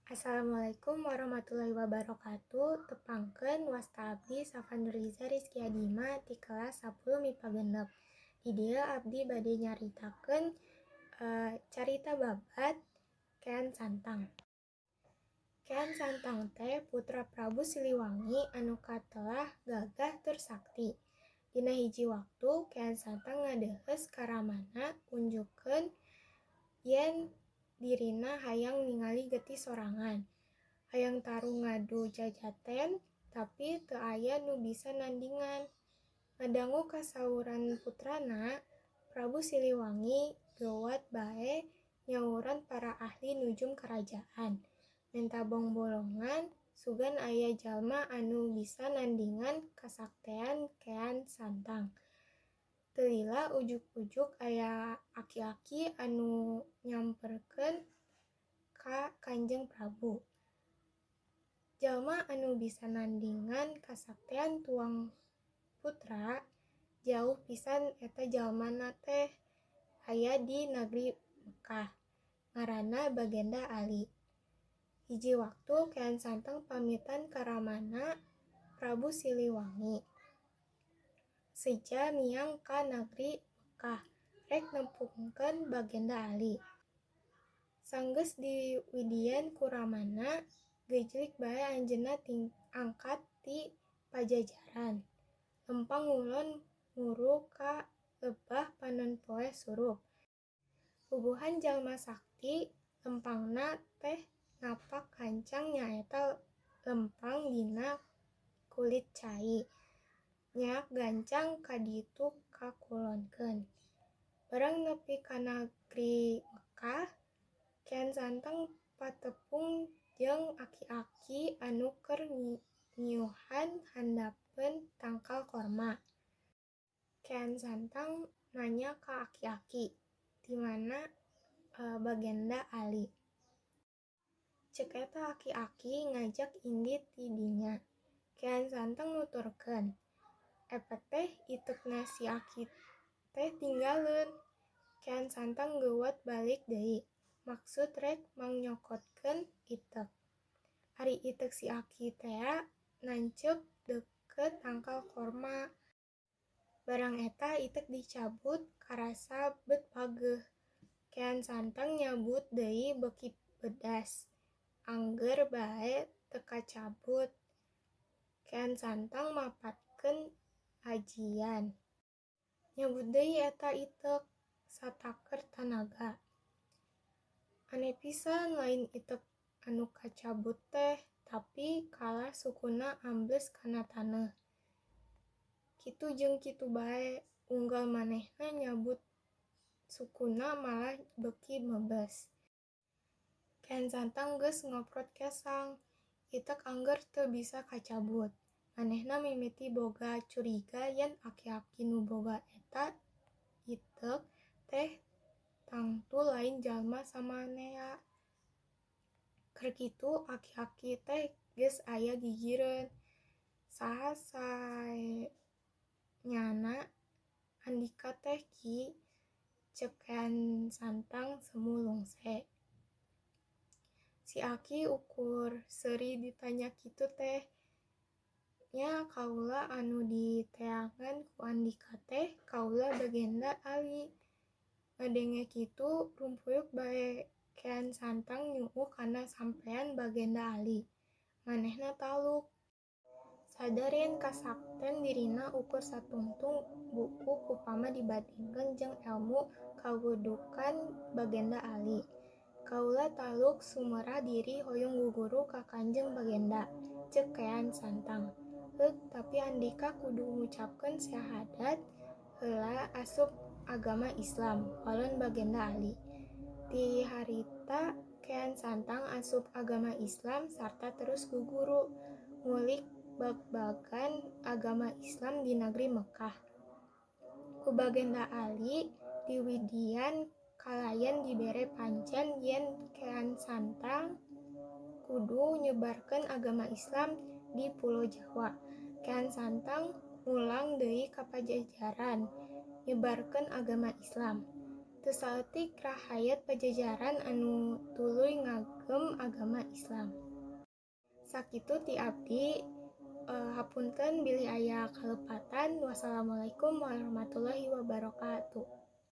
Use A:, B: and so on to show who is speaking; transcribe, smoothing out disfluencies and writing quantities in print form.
A: Assalamualaikum warahmatullahi wabarakatuh. Tepangkeun, wasta abdi Safa Nurliza Rizky Adima ti kelas 10 MIPA 6. Di dieu abdi bade nyaritakeun carita babad Kean Santang. Kean Santang teh putra Prabu Siliwangi anu katelah gagah tur sakti. Dina hiji waktu Kean Santang ngadeuheus ka ramana unjukeun yen dirina hayang ningali getih sorangan. Hayang tarung ngadu jajaten, tapi teu aya nu bisa nandingan. Ngadangu kasauran putrana, Prabu Siliwangi geuwat bae nyauran para ahli nujum karajaan, menta bongbolongan sugan aya jalma anu bisa nandingan kasaktean Kean Santang. Teu lila ujug-ujug aya aki-aki anu nyamperkeun ka Kanjeng Prabu. Jalma anu bisa nandingan kasaktean tuang putra, jauh pisan eta jalmana teh aya di nagri Mekkah, ngaranna Bagenda Ali. Hiji waktu Kean Santang pamitan ka ramana, Prabu Siliwangi, seja miang ka nagri Mekkah rek nempungkeun Bagenda Ali. Sanggeus diwidian ku ramana, gejlig bae anjeunna angkat ti Pajajaran, lempang ngulon nguru ka lebah panon poe surup. Puguhan jalma sakti, lempangna teh ngapak gancang nyaeta lempang dina kulit cai. Nyaak gancang ka ditu kakulonkeun. Barang nepi ka nagri Mekkah, Kean Santang patepung jeung aki-aki anu keur ngiuhan handapeun tangkal korma. Kean Santang nanya ka aki-aki, "Di mana Bagenda Ali?" Ceuk eta aki-aki ngajak indit ti dinya. Kean Santang nuturkeun, "Epek teh iteukna si aki teh tinggaleun." Kean Santang geuwat balik deui, maksud rek mangnyokokeun iteuk. Ari iteuk si aki tea nanceup deukeut tangkal korma. Barang eta iteuk dicabut karasa bet pageuh. Kean Santang nyabut deui beuki bedas, angger bae teu kacabut. Kean Santang mapatkeun ajian. Nyabut deui eta iteuk sataker tanaga. Aneh pisan, lain iteuk anu kacabut teh, tapi kalah sukuna ambles kana taneuh. Kitu jeung kitu bae, unggal manehna nyabut sukuna malah beuki mebes. Kean Santang geus ngoprot kesang, iteuk angger teu bisa kacabut. Manehna mimiti boga curiga yen aki-aki nu boga eta iteuk teh tangtu lain jalma samanea. Keur kitu aki-aki teh geus aya gigireun. "Saha saenyana andika teh, Ki?" ceuk Kean Santang semu lungse. Si aki ukur seuri ditanya kitu teh. "Nya kaula anu diteangan ku andika teh kaula Bagenda Ali." Ngadenge kitu rumpuyuk bae Kean Santang nyuuh kana sampean Bagenda Ali. Manehna taluk. Sadar yen kasakten dirina ukur satungtung buuk upama dibandingkeun jeung elmu kawudukan Bagenda Ali. "Kaula taluk sumerah diri hoyong guguru ka Kanjeng Bagenda," ceuk Kean Santang. "Heug, tapi andika kudu ngucapkeun syahadat heula asup agama Islam," walon Bagenda Ali. Ti harita Kean Santang asup agama Islam sarta terus guguru ngulik bagbagan agama Islam di nagri Mekkah. Ku Bagenda Ali diwidian kalayan dibere pancen yen Kean Santang kudu nyebarkeun agama Islam di Pulo Jawa. Kean Santang mulang deui ka Pajajaran nyebarkeun agama Islam. Teu saeutik rahayat Pajajaran anu tuluy ngagem ngagem agama Islam. Sakitu ti abdi, hapunten bilih aya kalepatan. Wassalamualaikum warahmatullahi wabarakatuh.